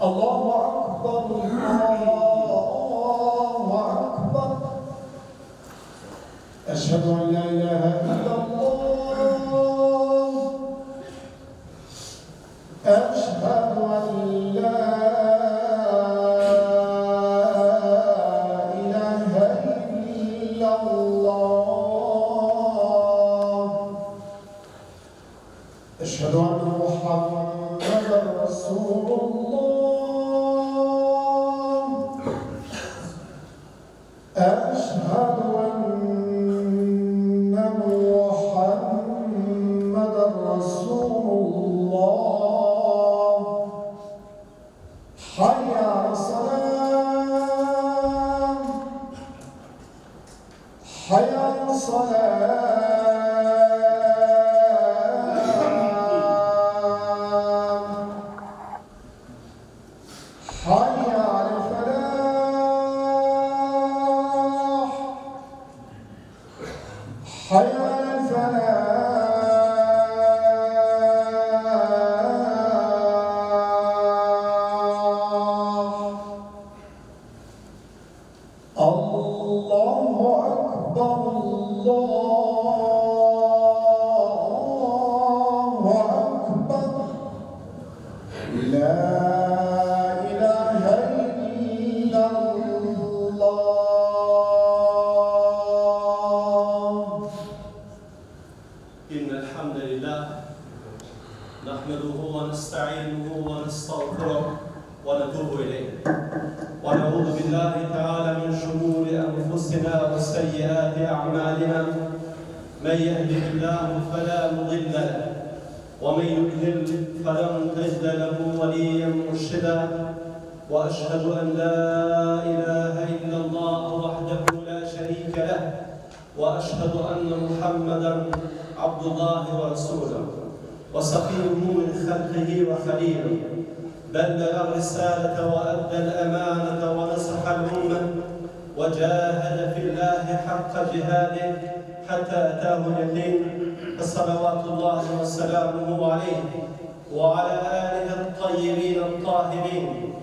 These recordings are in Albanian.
الله أكبر الله أكبر أشهد أن لا إله إلا الله أشهد أن لا إله إلا الله أشهد أن محمدا رسول الله أشهد أن محمدا رسول الله حي على الصلاة حي على الصلاة حي على الفلاح حي على الفلاح الله أكبر الله أكبر لا إله إلا الله إن الحمد لله نحمده ونستعينه ونستغفره ونتوب إليه ونعوذ بالله تعالى من شرور أنفسنا وسيئات أعمالنا من يهده الله فلا مضل له ومن يضلل فلن تجد له وليا مرشدا وأشهد أن لا إله إلا الله وحده لا شريك له وأشهد أن محمدا عبد الله ورسوله وصفيه من خلقه وخليله بلغ الرسالة وأدى الأمانة ونصح الأمة وجاهد في الله حق جهاده حتى أتاه اليقين فصلوات الله وسلامه عليه وعلى آله الطيبين الطاهرين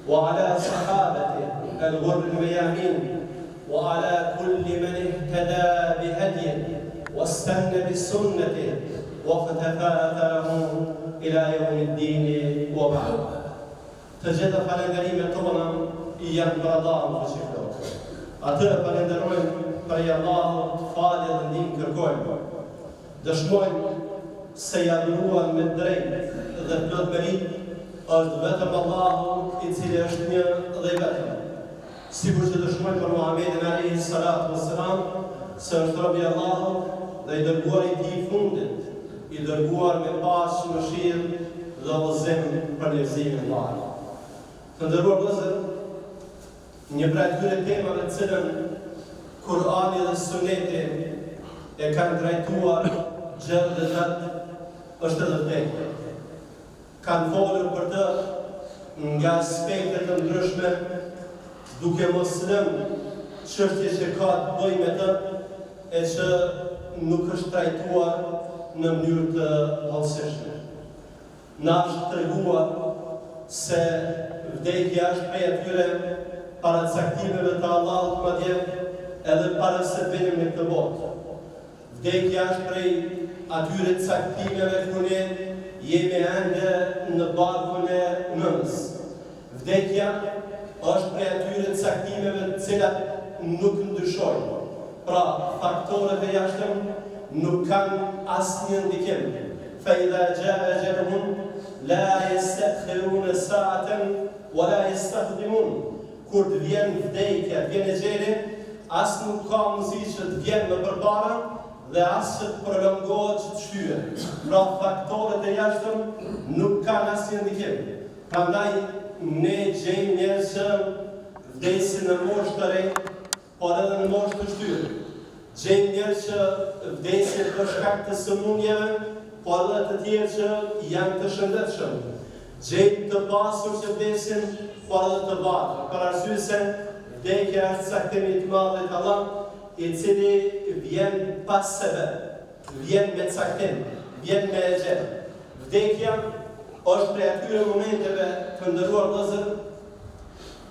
وعلى صحابته الغر الميامين وعلى كل من اهتدى بهديه واستنى بسنته واقتفى اثره الى يوم الدين وبعد. Të gjitha falënderimet tona i janë për Allahun Fuqiplotë. Atë e falënderojmë prej Allahut falje dhe ndihmë kërkojmë. Dëshmojmë se i adhuruar me drejtë dhe plot meritë është vetëm Allahu i cili është një dhe i vetëm. Sikur që dëshmojmë për Muhammedin alejhi salatu ue selam se është rob i Allahut dhe i dërguari i Tij i fundit, i dërguar me paqë, mëshirë dhe udhëzim për njerëzimin mbarë. Të nderuar vëllezër, një prej atyre temave të cilën Kur'ani dhe Suneti e kanë trajtuar gjerë dhe gjatë është edhe vdekja. Kanë folur për të nga aspekte të ndryshme, duke mos lënë çështje që ka të bëjë me të e që nuk është trajtuar në mënyrë të hollësishme. Na është treguar se vdekja është prej atyre paracaktimeve të Allahut madje edhe para se të vinim në këtë botë. Vdekja është prej atyre caktimeve kur ne jemi ende në barkun e nënës. Vdekja është prej atyre caktimeve të cilat nuk ndryshojnë. Pra, faktorët e jashtëm nuk kanë asnjë ndikim. Fa idha jaa ajaluhum la yasta'khiruna sa'atan wa la yastaqdimun. Kur të vjen vdekja, të vjen exheli, as nuk ka mundësi që të vjen më përpara dhe as që të prolongohet që të shtyhet. Pra faktorët e jashtëm nuk kanë asnjë ndikim. Prandaj ne gjejmë njerëz që vdesin në moshë të re, por edhe në moshë të shtyrë. Gjejmë njerëz që vdesin për shkak të sëmundjeve, por edhe të tjerë që janë të shëndetshëm. Gjejmë të pasur që vdesin, por edhe të varfër, për arsye se vdekja është caktim i të Madhit Allah, i cili vjen pa sebep, vjen me caktim, vjen me exhel. Vdekja është prej atyre momenteve të. të nderuar vëllezër,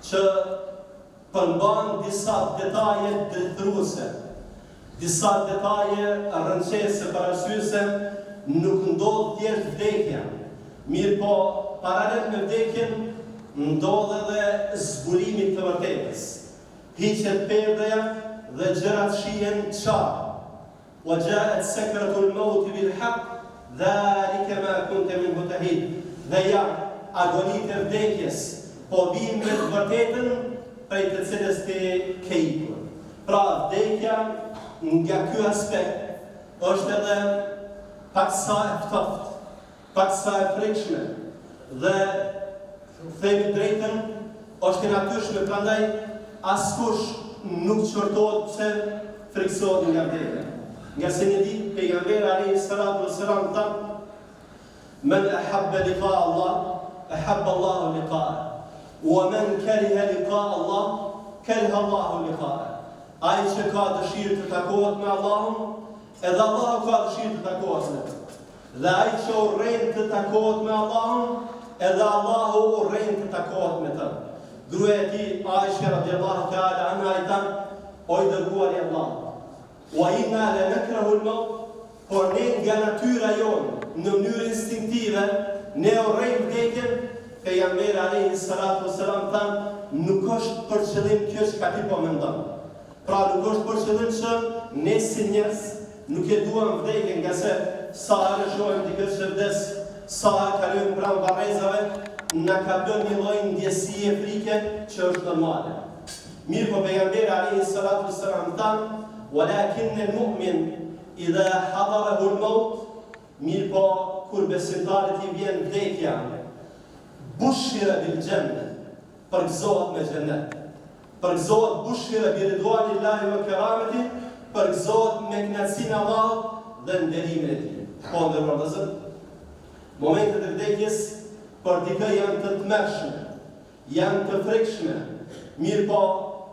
që përmban disa detaje drithëruese, disa detaje rrënqethëse për arsye se nuk ndodh thjesht vdekja, mirëpo paralel me vdekjen ndodh edhe zbulimi i të vërtetës. Hiqet perdeja dhe gjërat shihen qartë. Wa ja'at sakratul mauti bil haqq, dhalike ma kunte minhu tahid. Dhe ja, agonitë e vdekjes po vijnë me të vërtetën prej të cilës ti ke ikur. Pra, vdekja nga ky aspekt është edhe paksa e ftoftë. Paksa e frikshme dhe themi të drejtën është e natyrshme prandaj askush nuk qortohet pse frikësohet nga vdekja. Ngase një ditë pejgamberi alejhi salatu vesselam tha Men ahabba liqa Allah, ahabba Allahu liqa'ah. Wa men kariha liqa Allah, kariha Allahu liqa'ah. Ai që ka dëshirë të takohet me Allahun, edhe Allahu ka dëshirë të takohet me të. Dhe ai që urren të takohet me Allahun, edhe Allahu urren të takohet me të. Gruaja e tij, Aisha radiallahu ta'ala anha i tha, o i dërguari i Allahut, wa inna la nakrahu al-maut, por ne nga natyra jonë, në mënyrë instinktive, ne urrejmë vdekjen, pejgamberi alayhi salatu wasalam tha, nuk është për qëllim kjo çka ti po mendon. Pra nuk është për qëllim që ne si njerëz nuk e duam vdekjen ngase sa herë shohim dikë që vdes, sa herë kalojmë pranë varrezave, na kaplon një lloj ndjesie frike që është normale. Mirëpo pejgamberi alejhi salatu vesselam tha, "Walakin al-mu'min idha hadarahu al-maut", mirëpo kur besimtarit i vjen vdekja, bushira bil jannah, përgëzohet me xhennet. Përgëzohet bushira bi ridwanillahi wa kerameti, përgëzohet me kënaqësinë e Allahut dhe nderimin e Tij. Po nderuar vëllezër, momentet e vdekjes për dikë janë të tmerrshme, janë të frikshme, mirëpo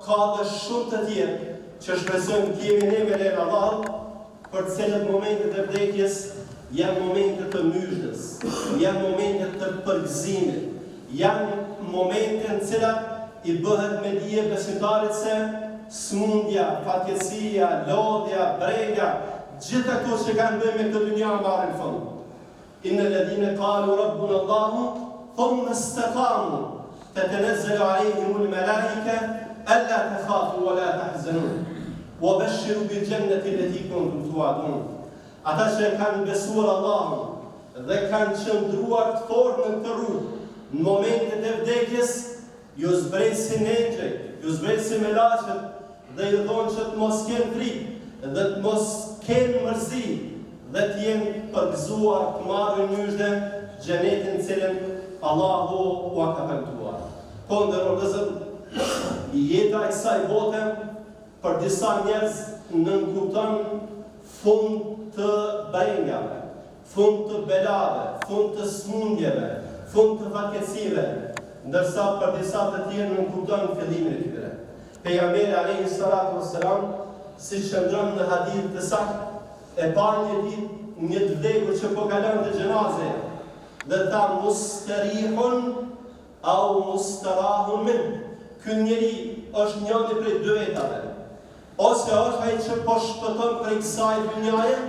ka dhe shumë të tjerë që shpresojmë të jemi ne me lejen e Allahut, për të cilët momentet e vdekjes janë momente të myzhdes, janë momente të përgëzimit, janë momente në të cilat i bëhet me dije besimtarit se smundja, fatkeqësia, lodhja, brega, gjitha këto që kanë të bëjnë me këtë dynja marrin fund. Inne ledhine kalu rabbuna Allahu, thumme stekamu, tetenezelu alejhimul melaike, ella tekhafu wa la tahzenu, wa beshiru bil xhenneti leti kuntum tuadun. Ata që e kanë besuar Allahun dhe kanë qëndruar të fortë në këtë rrugë, në momentet e vdekjes, Ju zbresin engjëjt, ju zbresin melaqet dhe ju thonë që të mos kenë frikë dhe të mos kenë mërzi dhe të jenë përgëzuar të marrin myzhde xhenetin të cilin Allahu ua ka premtuar. Po nderuar vëllezër, jeta e kësaj bote për disa njerëz nënkupton fund të brengave, Fund të belave, fund të smundjeve, fund të fatkeqësive, ndërsa për disa të tjerë nënkupton fillimin e tyre. Pejgamberi alejhi salatu ves selam, siç qëndron në hadith të saktë, e pa një ditë një të vdekur që po kalonte xhenazeja dhe tha musterihun au mustarahun minh. Ky njeri është njëri prej dy vetave. Ose është ai që po shpëton prej kësaj dynjaje,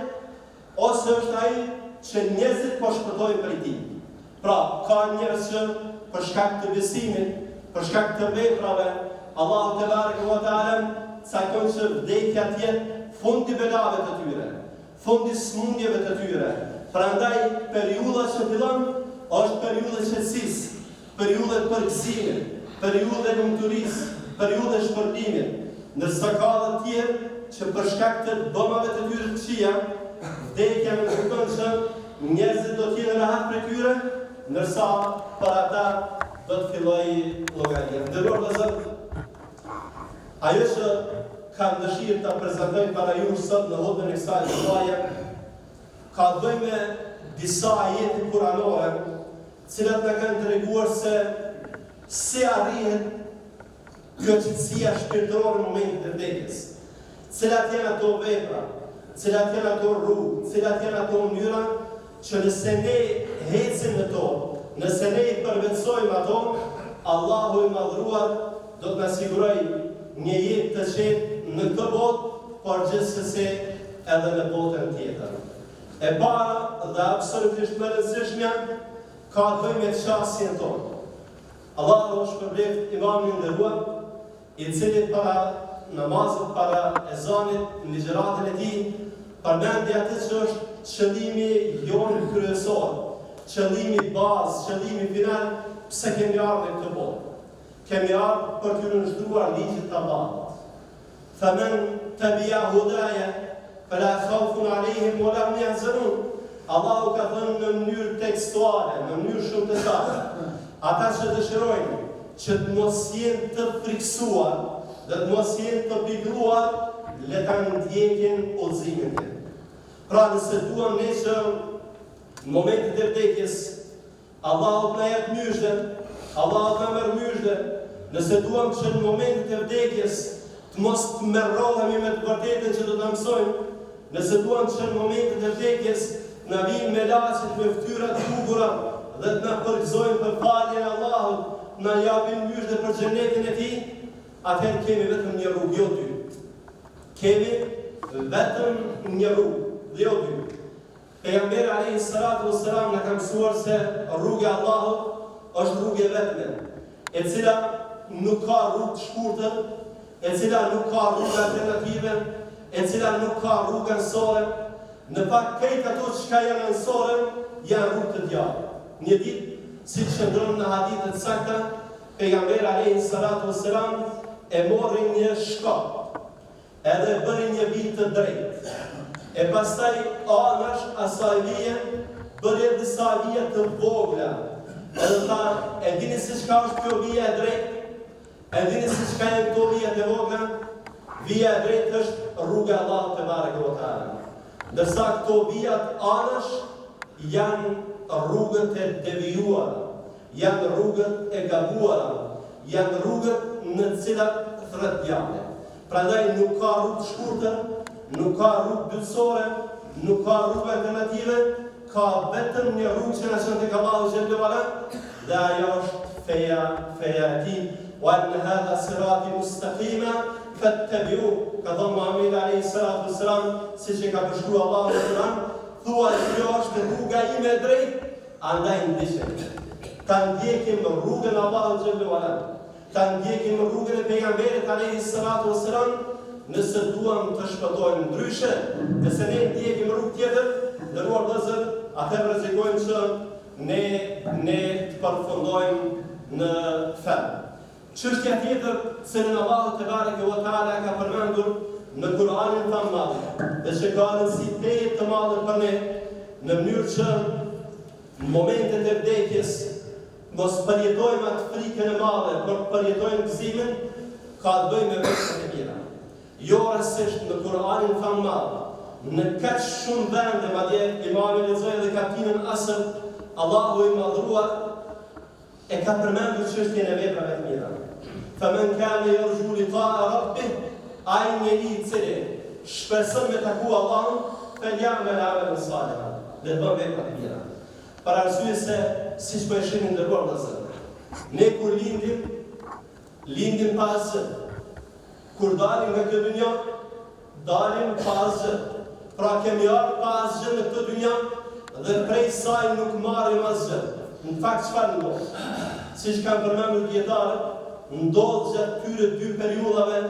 Ose është ai që njerëzit po shpëtojnë prej tij. Pra, ka njerëz që për shkak të besimit, për shkak të veprave, Allahu tebareke ve teala cakton që vdekja të jetë fundi i belave të tyre, fundi i sëmundjeve të tyre. Prandaj periudha që fillon është periudhë e qetësisë, Periudhë e përgëzimit, periudhë e lumturisë, periudhë e shpërblimit, ndërsa ka dhe të tjerë që për shkak të bëmave të tyre të këqija, vdekja nënkupton që njerëzit do të jenë rehat prej tyre, ndërsa për ata do të fillojë llogaria. Nderuar vëllezër, ajo që kam dëshirë ta prezantoj para jush sot në hutbën e kësaj xhumaje, ka të bëjë me disa ajete kuranore të cilat na kanë treguar se si arrihet kjo qetësia shpirtërore në momentin e vdekjes. Cilat janë ato vepra, cilat janë ato rrugë, cilat janë ato mënyra që nëse ne ecim në to, Nëse ne i përvetësojmë ato, Allahu i Madhëruar do të na sigurojë një jetë të qetë në këtë botë, por gjithsesi edhe në botën tjetër. E para dhe absolutisht më e rëndësishmja ka të bëjë me qasjen tonë. Allahu e shpërbleftë imamin e nderuar, i cili para namazit, para ezanit, në ligjëratën e tij, përmendi atë që është qëllimi jonë kryesor, qëllimi bazë, qëllimi final, pse kemi ardhur në këtë botë. Kemi ardhur për t'iu nënshtruar ligjit të Allahut. Femen tebia hudaje, fela khaufun alejhim wa la hum jahzenun. Allahu ka thënë në mënyrë tekstuale, në mënyrë shumë të qartë, ata që dëshirojnë që të mos jenë të frikësuar dhe të mos jenë të pikëlluar, le ta ndjekin udhëzimin tim. Pra nëse duam ne që në momentet e vdekjes Allahu të na jep myzhde, Allahu të na merr myzhde, nëse duam që në momentet e vdekjes të mos tmerrohemi me të vërtetën që do ta mësojmë, nëse duam që në momentet e vdekjes të na vijnë melaqet me fytyra të bukura dhe të na përgëzojnë për faljen e Allahut, të na japin myzhde për xhenetin e Tij, atëherë kemi vetëm një rrugë, jo dy. Kemi vetëm një rrugë, dhe jo dy. Pejgamberi alejhi salatu ue selam na ka mësuar se rruga e Allahut është rrugë e vetme, e cila nuk ka rrugë të shkurtër, e cila nuk ka rrugë alternative, e cila nuk ka rrugë anësore. Në fakt krejt ato çka janë anësore janë rrugë të djallit. Një ditë, siç qëndron në hadithe të sakta, Pejgamberi alejhi salatu ue selam e morri një shkop, Edhe e bëri një vijë të drejtë. E pastaj anash asaj vije bëri edhe disa vija të vogla. Edhe tha, e dini se çka është kjo vija e drejtë? E dini se çka janë këto vija të vogla? Vija e drejtë është rruga e Allahut tebareke ve teala. Ndërsa këto vijat anash janë rrugët e devijuara, janë rrugët e gabuara, janë rrugët në të cilat thërret djalli. Prandaj nuk ka rrugë të shkurtër, nuk ka rrugë dytësore, nuk ka rrugë alternative, ka vetëm një rrugë që na çon tek Allahu xhelle ve ala dhe ajo është feja, feja e tij. Wa anna hadha sirati mustaqima fattabi'u, ka thënë Muhamedi alayhi salatu wassalam, siç e ka përshkruar Allahu në Kur'an, thuaj kjo është rruga ime e drejtë, andaj ndiqeni. Ta ndjekim rrugën e Allahut xhelle ve ala. Ta ndjekim rrugën e Pejgamberit alejhi salatu ue selam nëse duam të shpëtojmë. Ndryshe, nëse ne ndjekim rrugë tjetër, nderuar vëllezër, atëherë rrezikojmë që ne ne të përfundojmë në ferr. Çështja tjetër, të cilën Allahu tebareke ve teala e ka përmendur në Kur'anin famëmadh dhe që ka rëndësi tejet të madhe për ne, në mënyrë që në momentet e vdekjes Mos përjetojmë atë frikën e madhe, por të përjetojmë gëzimin, ka të bëjë me veprat e mira. Jo rastësisht në Kur'anin famëmadh, në kaq shumë vende, madje imami lexoi edhe kaptinën Asr, Allahu i Madhëruar e ka përmendur çështjen e veprave të mira. Femen kane jerxhu likae rabbih, ai njeri i cili shpreson me taku Allahun, feljamel amelen salihan, le të bën vepra të mira. Për arsye se, siç po e shihni nderuar vëllezër, ne kur lindim, lindim pa asgjë. Kur dalim nga kjo dynja, dalim pa asgjë. Pra kemi ardhur pa asgjë në këtë dynja dhe prej saj nuk marrim asgjë. Në fakt çfarë ndodh? Siç kanë përmendur dijetarët, ndodh gjatë këtyre dy periudhave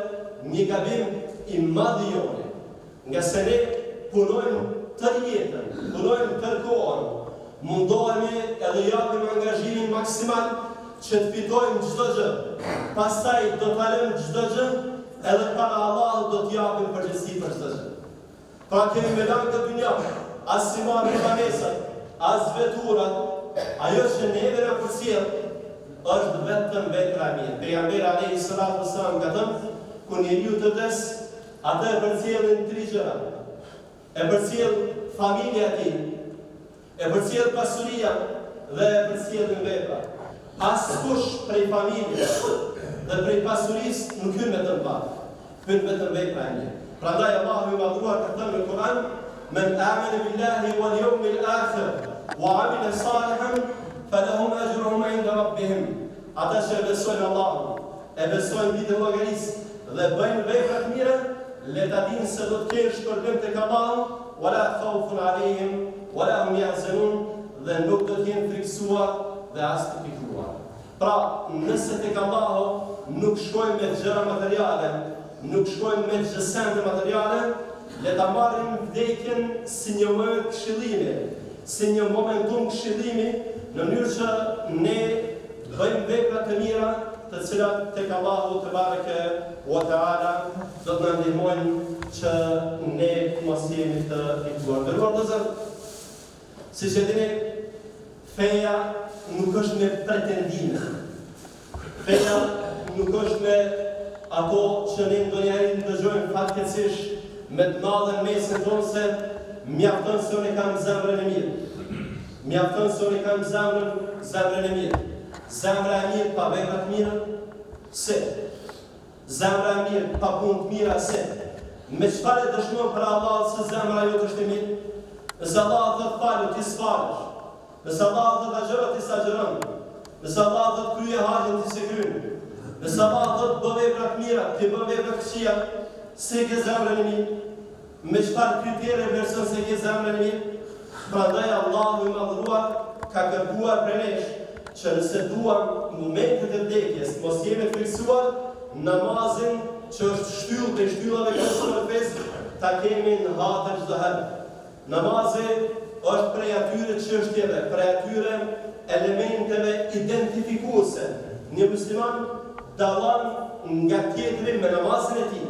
një gabim i madh i joni. Ngase ne punojmë tërë jetën, punojmë tërë kohën, mundohemi edhe japim angazhimin maksimal që të fitojmë çdo gjë, pastaj do ta lëmë çdo gjë edhe para Allahut do të japim përgjegjësi për çdo gjë. Pra kemi me lanë këtë dynja, as s'i marrim banesat, as veturat, ajo që neve na përcjell është vetëm vepra e mirë. Pejgamberi alejhi salatu vesselam ka thënë, kur njeriu të vdes, Atë e përcjellin tri gjëra. E përcjell familja e tij, e përcjell pasuria dhe e përcjellin veprat. Askush prej familjes dhe prej pasurisë nuk hyn me të në varr. Hyn vetëm vepra e mirë. Prandaj Allahu i Madhëruar ka thënë në Kur'an, Men amene billahi wal yawmil akhir wa amila salihan. Falahum ajruhum inda rabbihim. Ata që e besojnë Allahun, e besojnë ditën e llogarisë dhe bëjnë vepra të mira, le ta dinë se do të kenë shpërblim tek Allahu, wala khaufun alejhim wala hum yahzanun, dhe nuk do të jenë frikësuar dhe as të pikëlluar. Pra, nëse tek Allahu nuk shkojmë me gjëra materiale, nuk shkojmë me gjësende materiale, le ta marrim vdekjen si një moment këshillimi, si një momentum këshillimi, në mënyrë që ne të bëjmë vepra të mira, të cilat tek Allahu tebareke ue teala do të na ndihmojnë që ne të mos jemi të pikëlluar. Nderuar vëllezër, Siç e dini, feja nuk është me pretendime. Feja nuk është me ato që ne ndonjëherë i ndëgjojmë fatkeqësisht me të madhe në mesin tonë se mjafton se unë kam zemrën e mirë. Mjafton se unë kam zemrën, zemrën e mirë. Zemra e mirë pa vepra të mira? Si? Zemra e mirë pa punë të mira si? Me çfarë e dëshmon para Allahut se zemra jote është e mirë? Nëse Allahu thotë falu, ti s'falesh. Nëse Allahu thotë agjëro, ti s'agjëron. Nëse Allahu thotë krye haxhin, ti s'e kryen. Nëse Allahu thotë bë vepra të mira, ti bën vepra të këqija, s'e ke zemrën e mirë. Me çfarë kritere vlerëson se ke zemrën e mirë? Prandaj Allahu i Madhëruar ka kërkuar prej nesh që nëse duam momentet e vdekjes të mos jemi të frikësuar, namazin që është shtyllë prej shtyllave kryesore të fesë ta kemi në hatër çdo herë. Namazi është prej atyre çështjeve, prej atyre elementeve identifikuese. Një musliman dallon nga tjetri me namazin e tij.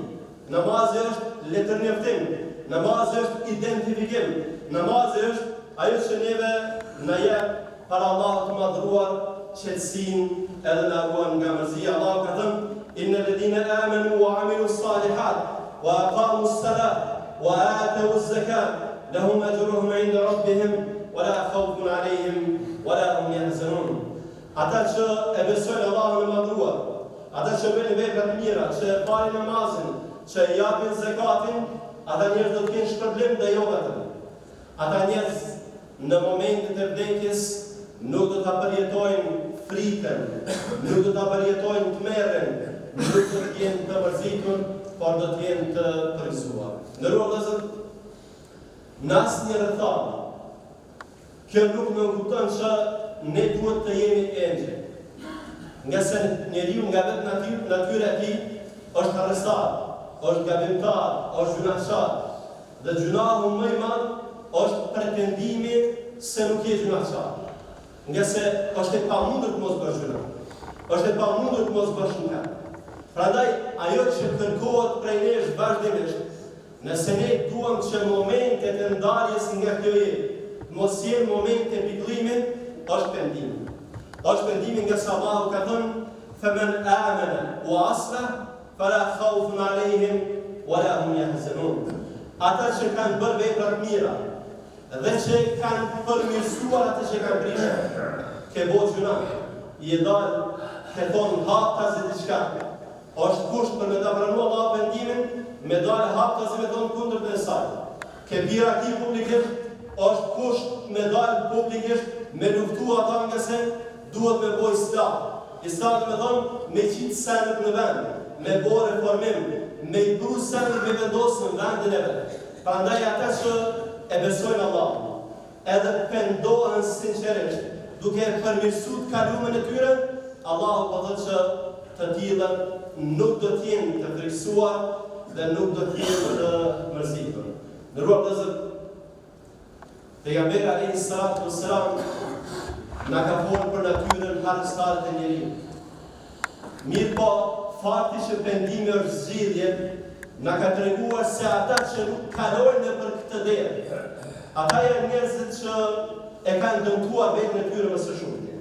Namazi është letërnjoftim, namazi është identifikim, namazi është ajo që neve na jep para Allahut të Madhëruar qetësinë edhe na ruan nga mërzia. Allahu ka thënë: "Inna alladhina amanu wa amilu salihat wa aqamu s-salat wa atu z-zakat lahum ajruhum 'inda rabbihim wa la khawfun 'alayhim wa la hum yahzanun." Ata që e besojnë Allahun e Madhëruar, ata që bëjnë vepra të mira, që e falin namazin, që e japin zekatin, ata njerëz do të kenë shpërblim dhe jo vetëm. Ata njerëz në momentet e vdekjes nuk do ta përjetojnë frikën, nuk do ta përjetojnë tmerrin, nuk do të jenë të mërzitur, por do të jenë të përgëzuar. Nderuar vëllezër, në asnjë rrethanë Kjo nuk nënkupton që ne duhet të jemi engjëj. Ngase njeriu nga vetë natyra e tij është harrestar, është gabimtar, është gjynahqar. Dhe gjynahu më i madh është pretendimi se nuk je gjynahqar. Ngase është e pamundur të mos bësh gjynah. Është e pamundur të mos bësh mëkat. Prandaj ajo që kërkohet prej nesh vazhdimisht Nëse ne duam që momentet e ndarjes nga kjo jetë të mos jenë momente pikëllimi, është pendimi. Është pendimi ngase Allahu ka thënë, "Femen amene wa aslah, fela khaufun alejhim wa la hum jahzenun." Ata që kanë bërë vepra të mira dhe që kanë përmirësuar atë që kanë prishur, ke bo gjynah, je dalë, ke thonë haptazi diçka, Është kusht për me ta pranu Allahu pendimin, me dalë haptazi me thonë kundërtën e saj. Ke pi raki publikisht, është kusht me dalë publikisht me luftu ata ngase duhet me bo islah. Islah do me thonë me qitë sendet në vend, me bo reformim, me i pru sendet me vendos në vendin e vet. Prandaj ata që e besojnë Allahun, edhe pendohen sinqerisht, duke e përmirësu të kalumen e tyre, Allahu po thotë që të tillët nuk do të jenë të frikësuar dhe nuk do të jenë të mërzitur. Nderuar vëllezër, Pejgamberi alejhi salatu vesselam na ka folur për natyrën harrestare të njeriut. Mirëpo, fakti që pendimi është zgjidhje, na ka treguar se ata që nuk kalojnë nëpër këtë derë, ata janë njerëzit që e kanë dëmtuar veten e tyre më së shumti.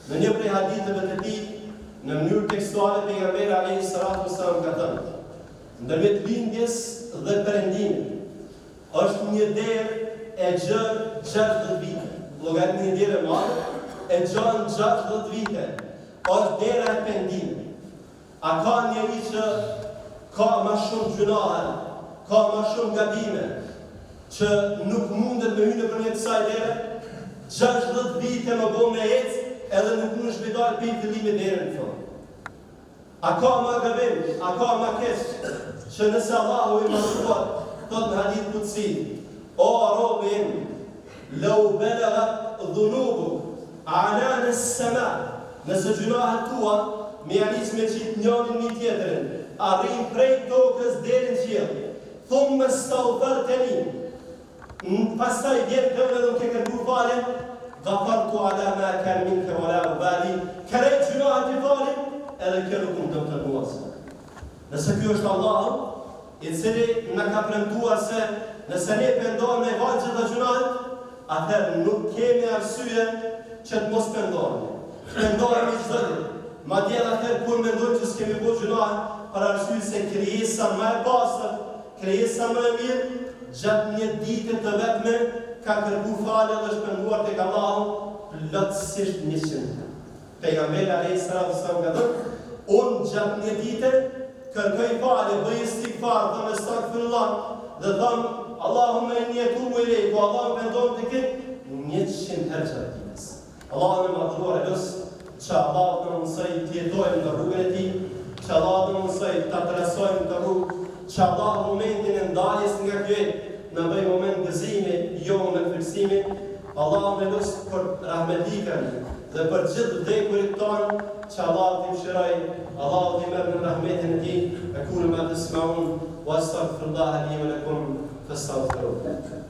Në një prej haditheve të tij, në mënyrë tekstuale pejgamberi alejhi salatu vesselam ka thënë: Ndërmjet lindjes dhe perëndimit Është një derë e gjerë 60 vite. Llogarit një derë e madhe, e gjanë 60 vite. Është dera e pendimit. A ka njeri që ka ma shumë gjynahe, ka ma shumë gabime, që nuk mundet me hy nëpërmjet kësaj dere? 60 vite me bo me ecë edhe nuk mundesh me dalë prej fillimit deri në fund. A ka ma gabim, a ka ma keq, që nëse Allahu i Madhëruar thotë në hadith kudsi, O robi im, leu belegat dhunubuk anane es-sema, nëse gjynahet tua me ja nis me qit njonin mi tjetrin, arrijnë prej tokës deri në qiell, thumme stagferteni, Pastaj vjen te unë edhe më ke kërku falje, Ghafartu ala ma kan minke wa la ubali, krejt gjynahet i fali, edhe kjo nuk më dëmton mua asgjë. Nëse ky është Allahu, i cili na ka premtuar se nëse ne pendohemi na i fal gjitha gjynahet, atëherë nuk kemi arsye që të mos pendohemi. Të pendohemi çdo ditë, madje edhe atëherë kur mendojmë që s'kemi bo gjynahe, për arsye se krijesa më e pastër Krijesa më e mirë, gjatë një dite të vetme ka kërku falje dhe është penduar tek Allahu plotësisht 100 herë. Pejgamberi alejhi salatu vesselam ka thënë, Unë gjatë një dite kërkoj falje, bëj istigfar, them estagfirullah dhe them Allahumme inni etubu ilejk, o Allah unë pendohem tek ti 100 herë gjatë ditës. Allahun e Madhëruar e lus që Allahu të na mundësojë të jetojmë në rrugën e Tij, që Allahu të na mundësojë ta trasojmë këtë rrugë, që Allahu momentin e ndarjes nga kjo jetë na bëjë moment gëzimi, jo moment frikësimi. Allahun e lus për rahmetlikën dhe për gjithë të vdekurit tanë, që Allahu t'i mëshirojë, Allahu t'i merr në rahmetin e Tij, ekulu ma tesmaun, wa astaghfirullaha li wa lakum, fastaghfiruh.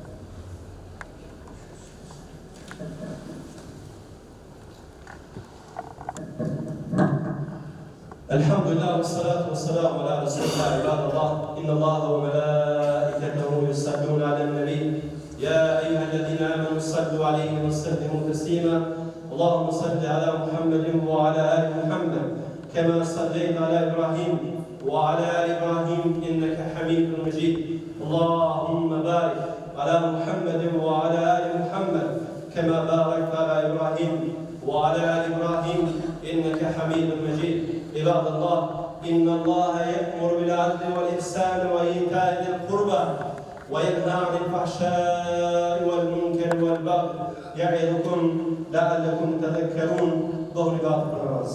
الحمد لله والصلاة والسلام على رسول الله عباد الله إن الله وملائكته يصلون على النبي يا أيها الذين آمنوا صلوا عليه وسلموا تسليما اللهم صل على محمد وعلى آل محمد كما صليت على إبراهيم وعلى آل إبراهيم إنك حميد مجيد اللهم بارك على محمد وعلى آل محمد كما باركت على إبراهيم وعلى آل إبراهيم إنك حميد مجيد عباد الله إن الله يأمر بالعدل والإحسان وإيتاء ذي القربى وينهى عن الفحشاء والمنكر والبغي يعظكم لعلكم تذكرون ظهر باطل النماز.